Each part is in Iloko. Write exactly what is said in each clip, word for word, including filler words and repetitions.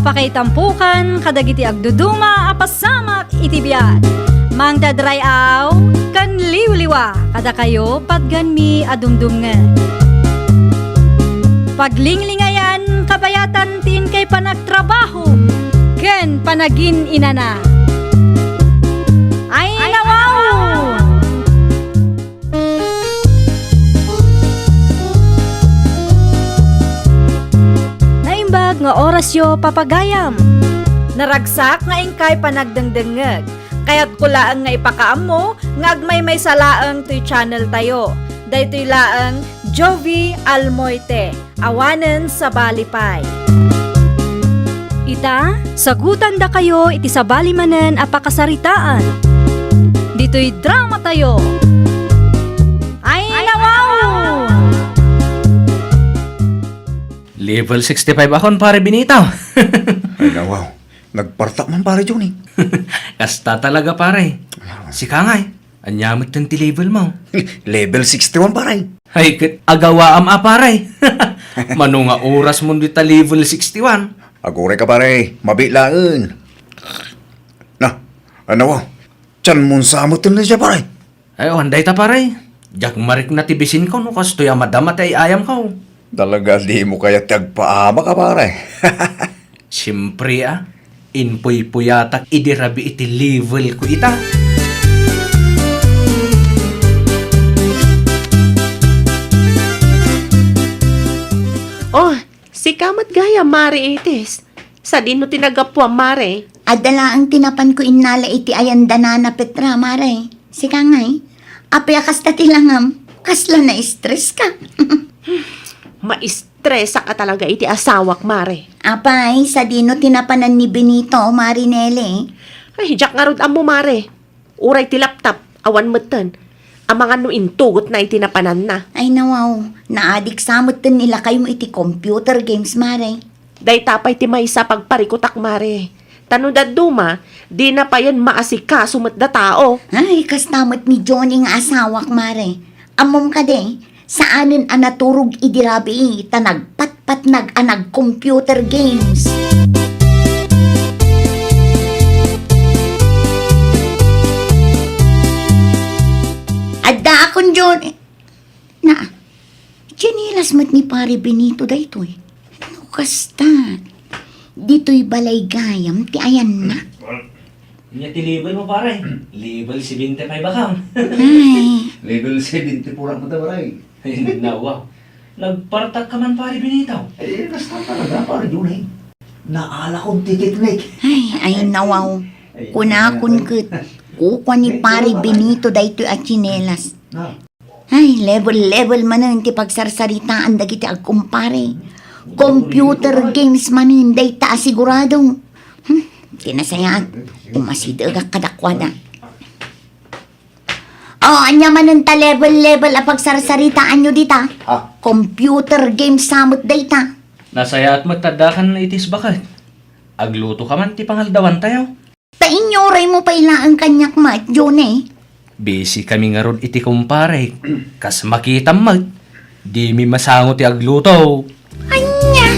Pakaitampukan kadagiti agduduma a pasamak iti biag. Mangted ray-aw ken liwliwa kadakayo patgenmi a dumdumngeg. Paglinglingayan kabayatan ti inkay panagtrabaho ken panagin-inana. Ay, nawaw! Naimbag nga orasyo, papagayam. Naragsak nga inkay panagdengdengngeg. Kayatko laeng nga ipakaammo nga agmaymaysa laeng toy channel tayo. Daytoy laeng Jovi Almoite. Awanen sabali pay. Ita, sagutandakayo iti sabali manen a pakasaritaan. Ditoy drama tayo. Ay, nawaw! Level sixty-five akon, pare Benito. Ay, nawaw. Nagpartak man, pare Johnny. Kasta talaga, pare. Sika ngay, ania met ti level mo? Level sixty-one, pare. Ay, ket agawaam a, pare. Mano nga oras mo dita level sixty-one? Aguray ka, pare. Mabiit laeng. Na, ania, wa? Tian mon sa met ti siak, pare. Ay, awan dayta, pare. Diak marikna ti bisin ko no kastoy a madama ti ay-ayam ko. Talaga dimo kayat ti agpaamak a, pare. Siempre, a. Impuypuyatak idi rabii ti level ko ita. Oh, sika met gayam, Mare Itis. Sadino ti naggapuam, Mare? Adda laeng ti napanko innala iti ayan da Nana Petra, Mare. Sika ngay, apay a kasta ti langam? Kasla na-stress ka? Maistresak a talaga iti asawak, Mare. Apay, sadino ti napanan ni Benito, Mare Nelly? Ay, diak ngarud ammo, Mare. Uray ti laptop, awan metten. Amangan no intugotna iti napananna. Ay, nawaw, naadik sa metten ni lakaymo iti computer games, Mare. Dayta pay ti maysa a pagparikutak, Mare. Ta no dadduma, dina payen maasikaso met datao. Ay, kasta met ni Johnny nga asawak, Mare. Ammom kadi, saanen a naturog idi rabii ta nagpatpatnag a nag-computer games. Adda akon, Johnny. Na, tsinelas met ni Pare Benito daytoy. No kasta, ditoy balay gayam ti ayanna. Ania ti level mo, pare? Level seventy-five akam. Ay. Level seventy-four ako ta, pare. Ay, nawa. Nagpartak ka man, pare Benito. Eh, basta talaga, pare Junay. Naala kon ti teknik. Ay, ay, nawaw. Kunakon ket, kukua ni Pare Benito daytoy a tsinelas. Ah. Ay, level-level manen ti pagsarsaritaan dagiti agkumpare. Computer games manen dayta a sigurado. Hmm, ti nasayaat, umasidegak kadakuada. Oh, ania manen ta level-level a pagsarsaritaanyo dita? Ah. Computer games sa met dayta. Nasayaat met ta addakan iti isbaket. Agluto ka man ti pangaldawantayo. Ta inyoray mo pay laeng kaniak met, Johnny. Busy kami ngarud iti kumpare. Kas makitam met, dimi masango ti agluto. Ania?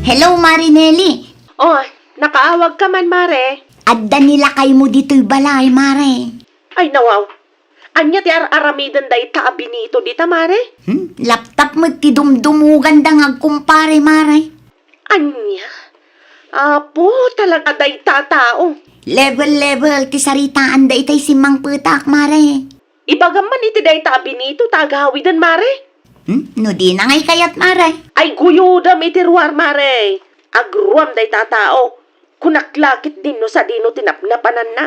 Hello, Mare Nelly. Oh, nakaawag ka man, Mare. Adda ni lakaymo ditoy balay, Mare. Ay, nawaw. Ania ti ar-aramiden dayta a Benito dita, Mare? Hmm? Laptop met ti dumdumuganda nga agkumpare, Mare. Ania? Apo, talaga dayta a tao. Level-level ti saritaanda itay simmangpetak, Mare. Ibagam man iti dayta a Benito ta agawiden, Mare. Hmm? No dina ngay kayat, Mare? Ay, guyodem iti ruar, Mare. Agruam dayta a tao. Kunak la ketdin no sadino ti napnapananna.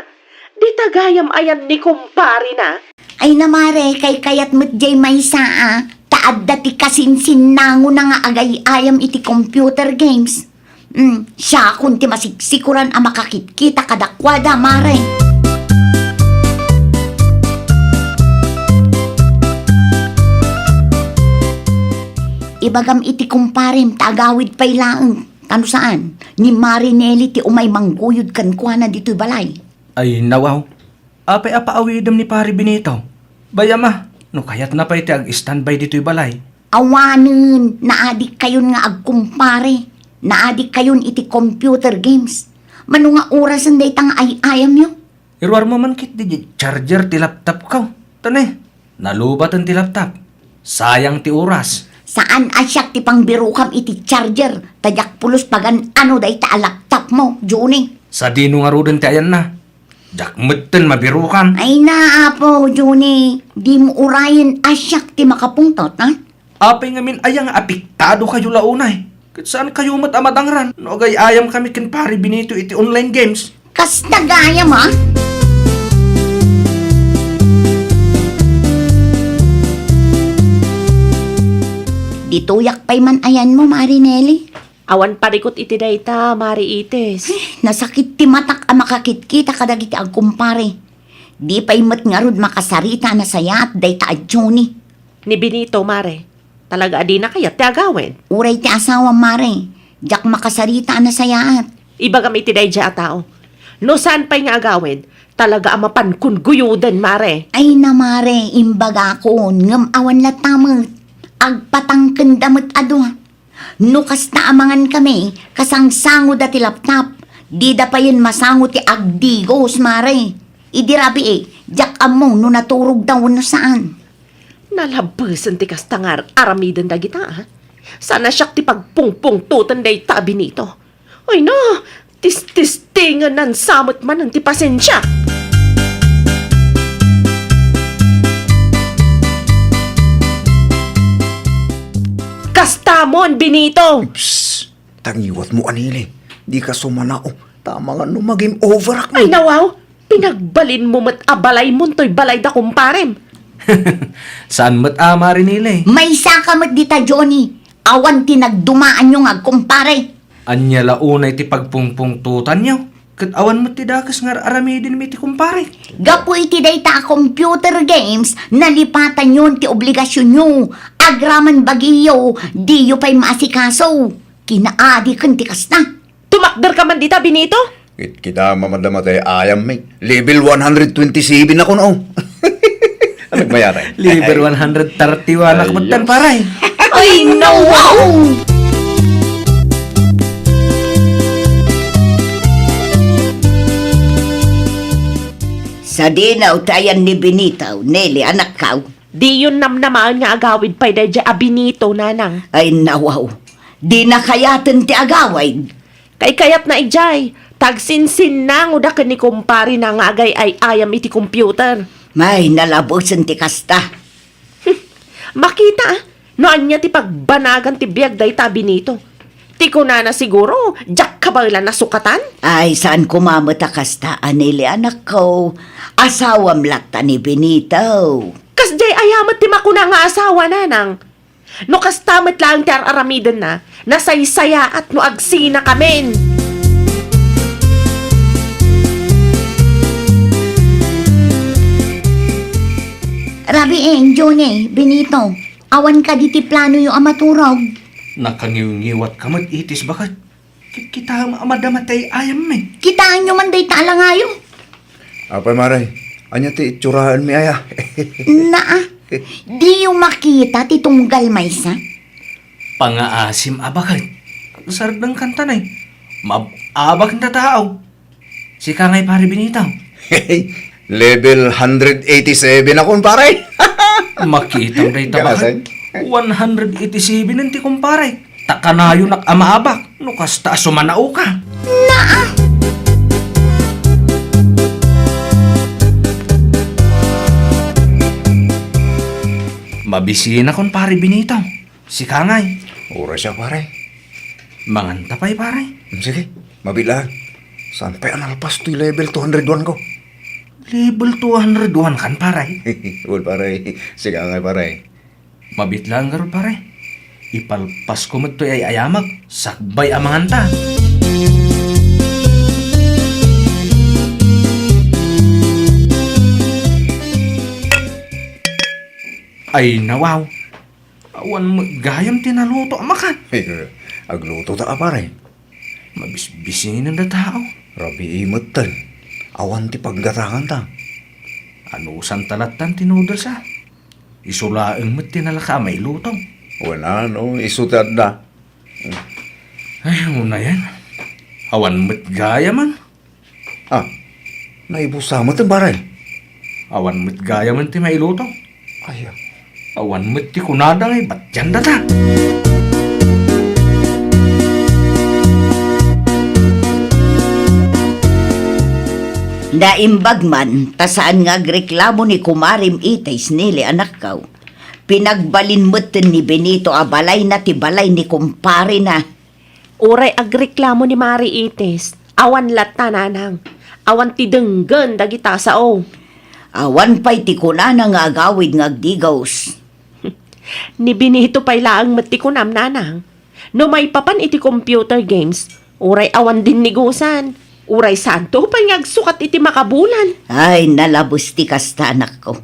Dita gayam ayan ni kumparena. Ay na, Mare, kaykayat met jay maysa a, ta adda ti kasinsinnangona nga agay-ayam iti computer games. Hmm, siakon ti masiksikoran a makakitkita kadakuada, Mare. Ibagam iti kumparem ta agawid pay laeng. Ta no saan, ni Mare Nelly ti umay mangguyod kenkuana ditoy balay. Ay, nawaw. Apay a paawidem ni Pare Benito? Bayam a, No kayatna pay ti ag-standby ditoy balay. Awanen, naadikkayon nga agkumpare. Naadikkayon iti computer games. Mano nga orasen dayta nga ay-ayamyo? Iruarmo man ket di charger ti laptopko. Tane, nalubaten ti laptop. Sayang ti oras. Saan a siak ti pangbirokam iti charger, ta diak pulos pagan-ano dayta a laptopmo, Johnny. Sadino ngaruden ti ayanna? Diak metten mabirokam. Ay na, Apo Johnny, dimo urayen a siak ti makapungtot, ha? Apay ngamin aya nga apektado kayo la unay? Ket saan kayo met a madangran no agay-ayam kami ken Pare Benito iti online games? Kasta gayam, a? Ditoyak pay man ayanmo, Mari Nelly. Awan parikut iti dayta, Mari Itis. Eh, nasakit ti matak a makakitkita kadagiti agkumpare. Di pay met ngarud makasarita a nasayaat dayta a Johnny. Ni Benito, Mare. Talaga a dina kayat ti agawid. Uray ti asawam, Mare. Diak makasarita a nasayaat. Ibagam iti daydiay a tao. No saan pay nga agawid, talaga a mapankon guyoden, Mare. Ay na, Mare, imbagakon, ngem awan latta met. Agpatangkenda met a dua. No kasta a mangankami, kasangsangoda ti laptop. Dida payen masango ti agdigos, Mare. Idi rabii, diak ammo no naturogda wenno saan. Nalabesen ti kasta nga ar-aramiden dagita, a? Saan a siak ti pagpungpungtoten dayta a Benito. Ay na, tististingenan sa met manen ti pasensiak. Kastamon, Benito! Psst! Tangiwatmo, a Nelly. Dika sumanao. Tama nga no ma-game overak. Ay, nawaw! Pinagbalinmo met a balaymonto toy balayda kumparem. Saan met a, Mari Nelly? Maysaka met dita, Johnny. Awan ti nagdumaanyo nga agkumpare. Ania la unay ti pagpungpungtotanyo? Ket awan met ti dakes nga ar-aramidenmi iti kumpare. Gapu iti dayta a computer games, nalipatanyon ti obligasionyo. Agraman bagiyo, diyo pay maasikaso. Kinaadiken ti kasta. Tumakderka man dita, Benito? Kit-, kita, mamadama ti ay-ayammi. Level one hundred twenty-seven ako, no? Ano mayari? Level one hundred thirty-one ako metten, pare. Ay, nawaw! Sadino ti ayan ni Benito, Nelly, anakko? Diyon namnamaen nga agawid pay daydiay a Benito, nanang. Ay, nawaw. Dina kayaten ti agawid. Kaykayatna idiay, ta agsinsinnangoda ken ni kumparena nga agay-ay-ayam iti computer. Ay, nalabesen ti kasta. Hmm, makita, a, no ania ti pagbanagan ti biag dayta a Benito. Ti kunana siguro, diak kabaelan a sukatan? Ay, saan koma met a kasta, a Nelly, anakko. Asawam latta ni Benito. Kasdiay aya met ti makuna nga asawa, nanang? No kasta met laeng ti ar-aramidenna, nasaysayaat no agsinakamin. Rabii, Johnny, Benito, awan kadi ti planoyo a maturog? Nakangiwngiwatka met, Itis, baket. Ki-, kitaem a madama ti ay-ayammi. Kitaenyo man dayta a langayo. Apay, Mare, ania ti itsuraenmi aya? Naa, diyo makita ti tunggal maysa? Pangaasim a baket. Sardeng kantanay. Maab-abak nga tao. Sika ngay, Pare Benito. Level hundred eighty-seven akon, pare. Makitam dayta, baket. One hundred eighty-seven ti kumpare. Ta kanayonak a maabak no kasta a sumanaoka. Naa! Mabisinakon, Pare Benito. Sika ngay. Oras siya, pare. Manganta pay, pare. Hmm, sige, mabiit lang. Saan pay a nalpas toy level two hundred one ko? Level two hundred one kan, pare. Well, pare, sika ngay, pare. Mabiit lang ngarud, pare. Ipalpasko met toy ay-ayamak, sakbay a manganta. Ay, nawaw. Awan met gayam ti naluto a makan. Agluto ta, a, pare. Mabisbisinen da tao. Rabii metten. Awan ti paggatanganta. Anusanta lattan ti noodles, a? Isu laeng met ti nalaka a mailuto. Wen a, no, isu ti adda. Ay, unayen. Awan met gayamen. Ah, naibusa met ti baril. Awan met gayamen ti mailuto. Ay, ah. Awan met ti kunada nga ibatyan data. Naimbag man, ta saan nga agreklamo ni kumarem Itis, Neli, anakko. Pinagbalin metten ni Benito a balayna ti balay ni kumparena. Uray agreklamo ni Mari Itis, awan latta, nanang. Awan ti denggen dagita a sao. Awan pay ti kunana nga agawid nga agdigos. Ni Benito pay laeng met ti kunam, nanang. No maipapan iti computer games, uray awan dinnigusan. Uray santo pay nga agsukat iti makabulan. Ay, nalabes ti kasta, anakko.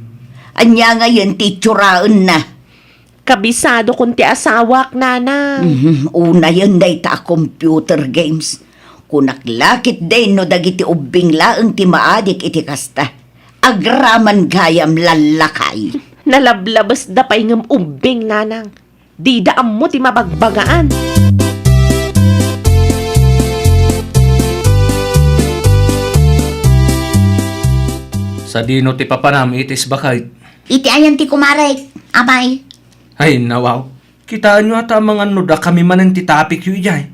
Ania ngayen ti itsuraenna? Kabisadokon ti asawak, nanang. Mhm, unayen dayta a computer games. Kunak la ketdin no dagiti ubbing laeng ti maadik iti kasta. Agraman gayam lallakay. Nalablabesda pay ngem ubbing, nanang. Dida ammo ti mabagbagaan. Sadino ti papanam, Itis, baket? Iti ayan ti kumarek, apay? Ay, nawaw. Kitaenyo ata amangan no dakami manen ti topicyo idiay.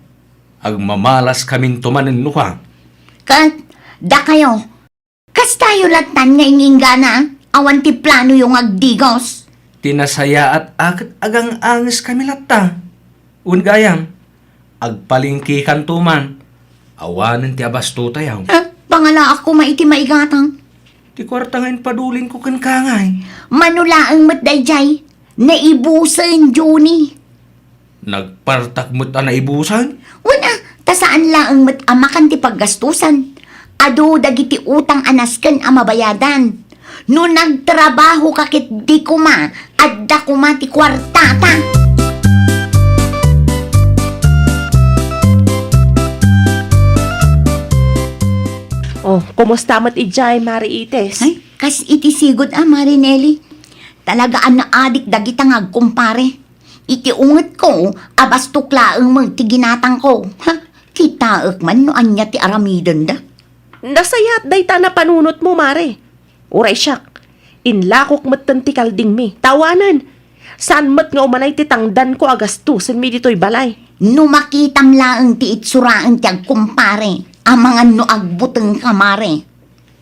Agmamalaskaminto manen nuka. Ket, dakayo, kastayo lattan nga ing-inggana, awan ti planoyo nga agdigos. Ti nasayaat a ket agang-angeskami latta. Wen gayam, agpalengkekanto man. Awanen ti abastotayo. Eh, pangalaak koma iti maigatang. Ti kuarta nga impadulinko kenka ngay. Mano laeng met daydiay, naibusen, Johnny. Nagpartak met a naibusen? Wen a, ta saan laeng met a makan ti paggastusan. Adu dagiti utang a nasken a mabayadan. No nagtrabahoka ketdi koma, adda koma ti kuartata. Oh, kumusta met idiay, Mari Itis? Ay, kas iti sigud a, Mari Nelly. Talaga a naadik dagita nga agkumpare. Iti ungetko, abastok laeng met ti ginatangko. Ha? Kitaek man no ania ti aramidenda. Nasayaat dayta a napanunotmo, Mare. Uray siak, inlakok metten ti kaldingmi. Ta awanen, saan met nga umanay ti tangdanko a gastusenmi ditoy balay. No makitam laeng ti itsuraen ti agkumpare, amangan no agbutengka, Mare.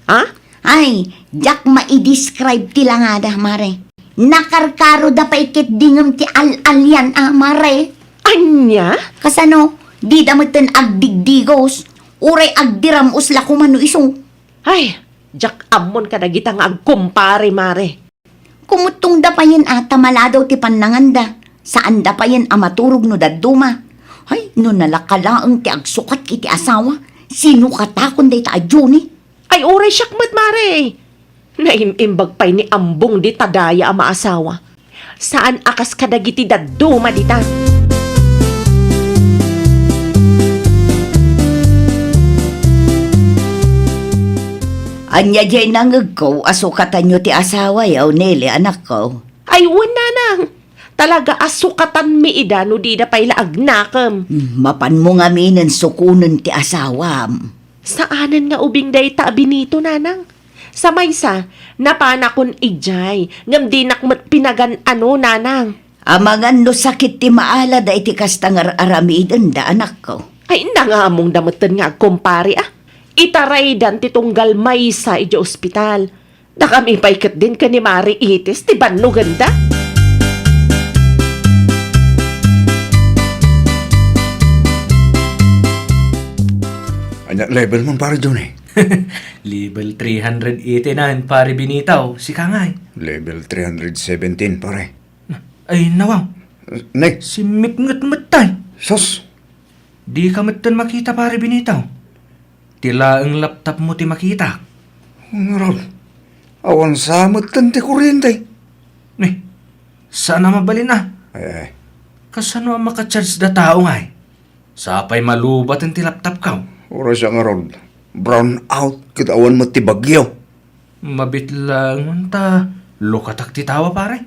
Ha? Ay, diak maidescribe ti langada, Mare. Nakarkaroda pay ketdi ngem ti al-alian a, Mare. Ania? Kasano? Dida metten agdigdigos. Uray agdiram-os la koma no isu. Ay, diak ammon kadagita nga agkumpare, Mare. Kumuttongda payen a ta maladaw ti pannanganda. Saanda payen a maturog no dadduma. Ay, no nalaka laeng ti agsukat iti asawa, sinukatakon dayta a Johnny. Ay, uray siak met, Mare. Naim-imbag pay ni Ambong dita daya a maasawa. Saan a kas kadagiti dadduma dita. Ania diay nangegko a sukatanyo ti asawayo, Nelly, anakko? Ay, wen, nanang. Talaga a sukatanmi ida no dida pay la agnakem. Hmm, mapanmo ngaminen sukonen ti asawam. Saanen nga ubing dayta a Benito, nanang. Sa maysa, napanakon idiay, ngem dinak met pinagan-ano, nanang. Amangan no sakit ti maalada iti kasta nga ar-aramidenda, anakko. Ay, nangamongda metten nga agkumpare, a. Itaraydan ti tunggal maysa idiay ospital. Dakami pay ketdin ken ni Mari Itis ti bannogenda. Ania level mo, Pare Johnny? Level three hundred eighty-nine, Pare Benito. Sika ngay? Level three hundred seventeen, pare. Ay, nawaw. Ne? Simmipnget met tay. Sus! Dika metten makita, Pare Benito. Ti laeng laptopmo ti makitak. Ngarud, awan sa metten ti kuryente. Ne, saan a mabalin a. Ay, ay. Kasano a makacharge da tao ngay? Sapay malubaten ti laptopko. Uray sa ngarud, brown out ket awan met ti bagyo. Mabit laeng ta lukatak ti tawa, pare.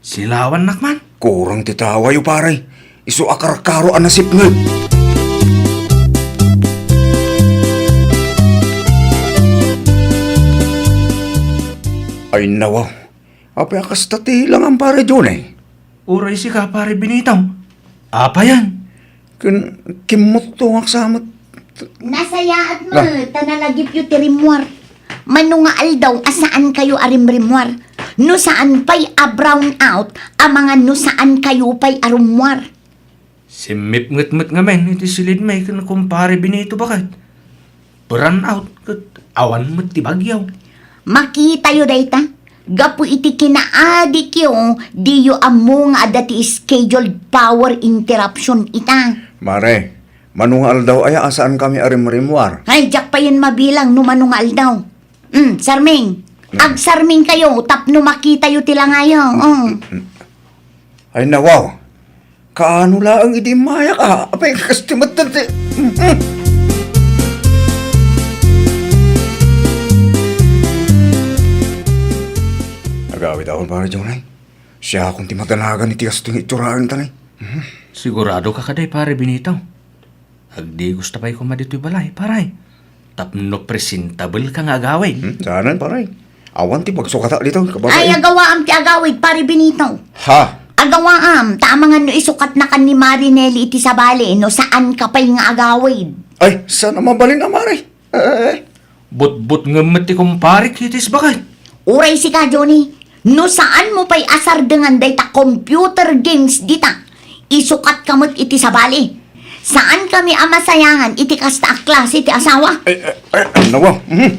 Silawannak man. Kurang ti tawayo, pare. Isu a karkaro a nasipnget. Ay, nawaw. Apay a kasta ti langam, pare Johnny? Uray sika, pare Benito. Apayan? Ken kimmutto nga aksamet. Nasayaat met, ta nalagipyo ti rimmuar. Mano nga aldaw a saan kayo a rimrimmuar? No saan pay a brown out, amangan no saan kayo pay a rummuar. Simmipnget met ngamin iti silidmi ken kumpare Benito baket. Brown out ket awan met ti bagyo. Makitayo dayta. Gapu iti kinaadikyo, diyo ammo nga adda ti scheduled power interruption ita. Mare, mano nga aldaw aya a saan kami a rimrimmuar? Ay, diak payen mabilang no mano nga aldaw. Mm, sarming. Mm. Agsarming kayo tapno makitayo ti langayo. Oh. Mm. Ay, nawaw. Kaano laeng idi immayak, a? Apay, kasti met ti, mm. Agawid akon, pare Jonay. Siakon ti madanagan iti kastoy nga itsuraen ta, ne. Mhm. Sigurado ka kadi, pare Benito? Agdigos ta pay koma ditoy balay, pare. Tapno presentable ka nga agawid. Hmm, saanen, pare. Awan ti pagsukatak ditoy, kababain. Ay, agawaam ti agawid, pare Benito. Ha? Agawaam, ta amangan no isukatnakan ni Mare Nelly iti sabali, no saan ka pay nga agawid. Ay, saan a mabalin a, mare? Eh, eh, eh. Butbutngem met ti kumparek iti isbaket. Uray sika, Johnny, no saanmo pay a sardengan dayta computer games dita, isukatka met iti sabali. Saankami a masayangan iti kasta a klase ti asawa. Ay, ay, ay, ay, nawa. Mhm.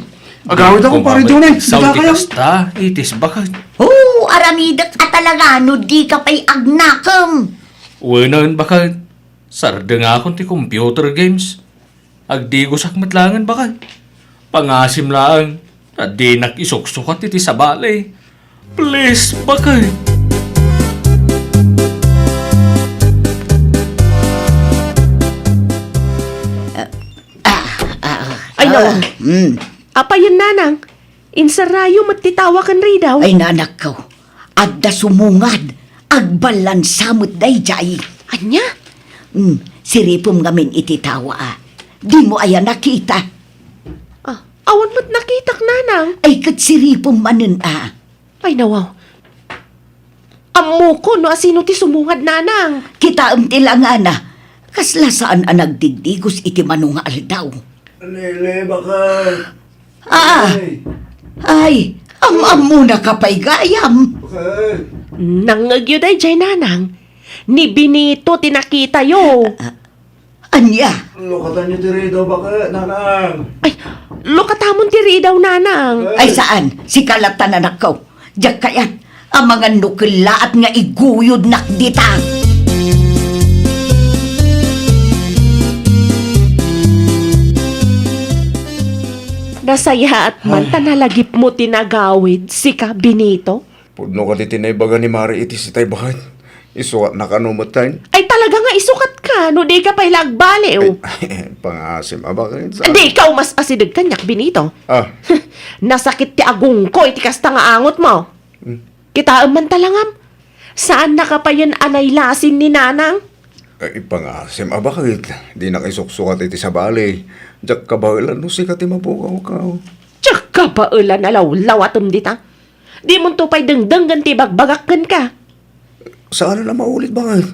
Agawid ako, pare Johnny. Sao ti kasta iti isbaket. Oo, aramidek a talaga no dika pay agnakem. Wen, baket, sardengakon ti computer games. Agdigosak met laengen, baket. Pangasim laeng ta dinak isuksukat iti sabali. Please, baket. Ah, ah, ah, Ay, nawa. Ah, mm. Apayen, nanang? Insarrayo met ti tawa ken ridaw. Ay, nanakko, adda sumungad. Agballansa met daydiay. Ania? Hmm, siripem ngamin iti tawa, a. Dimo aya nakita? Ah, awan met nakitak, nanang. Ay, ket siripem manen, a. Ay, nawaw. Ammokon no asino ti sumungad, nanang. Kitaem ti langana. Kasla saan a nagdigdigos iti mano nga aldaw. Nele, baket. Ah! Ay! Ay! Am-ammona ka pay gayam! Baket. Nangngegyo daydiay, nanang. Ni Benito ti nakitayo. Ah, ania? Lukatanyo ti ridaw, baket, nanang. Ay, lukatamon ti ridaw, nanang. Ay, saan? Sika latta, nanakko. Diak kayat, amangan no kellaat nga iguyodnak dita. Nasayaat man ta nalagipmo ti nagawid, sika, Benito. Pudno kadi ti naibaga ni Mare iti sitay, baket. Isukat na kano met, tay? Ay, talaga nga isukat ka, no di ka pay la agbaliw. Ay, pangasim a, baket. Di ka umas-asideg kaniak, Benito. Ah. Nasakit ti agungko iti kasta nga angotmo. Hmm. Kitaem man ta langam. Saannaka payen a nailasin ni nanang. Ay, ipangasim a, baket. Dinak isuksukat iti sabali. Diak kabaelan no sika ti mapugawkaw. Diak kabaelan a lawlawatem dita. Dimonto pay dengdenggen ti ibagbagak kenka. Saan a maulit, baket.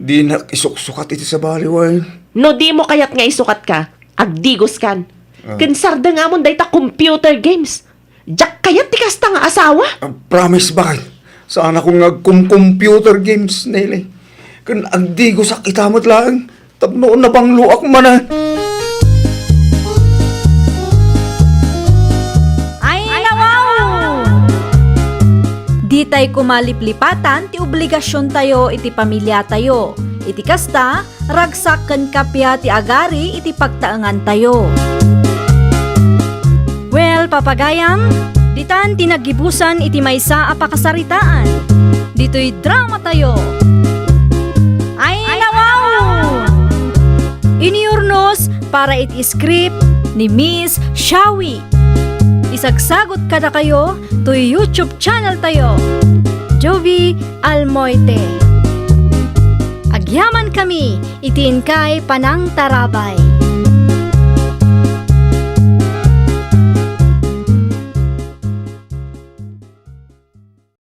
Dinak isuksukat iti sabali, wen. No dimo kayat nga isukatka, agdigoskan. Ah. Ken sardengamon dayta computer games. Diak kayat ti kasta nga asawa. Ah, promise, baket. Saanakon nga agkum-computer games, Nele. Ken agdigosak ita met laeng tapno napangloak manen. Ay, nawaw! Ditay koma liplipatan ti obligasiontayo iti pamiliatayo. Iti kasta, ragsak ken kappia ti agari iti pagtaengantayo. Well, papagayam, ditan ti naggibusan iti maysa a pakasaritaan. Ditoy dramatayo. Ay, nawaw! Inurnos para iti script ni Miss Shawi. Isagsagut kadakayo toy YouTube channel tayo. Jovi Almoite. Agyamankami iti inkay panangtarabay.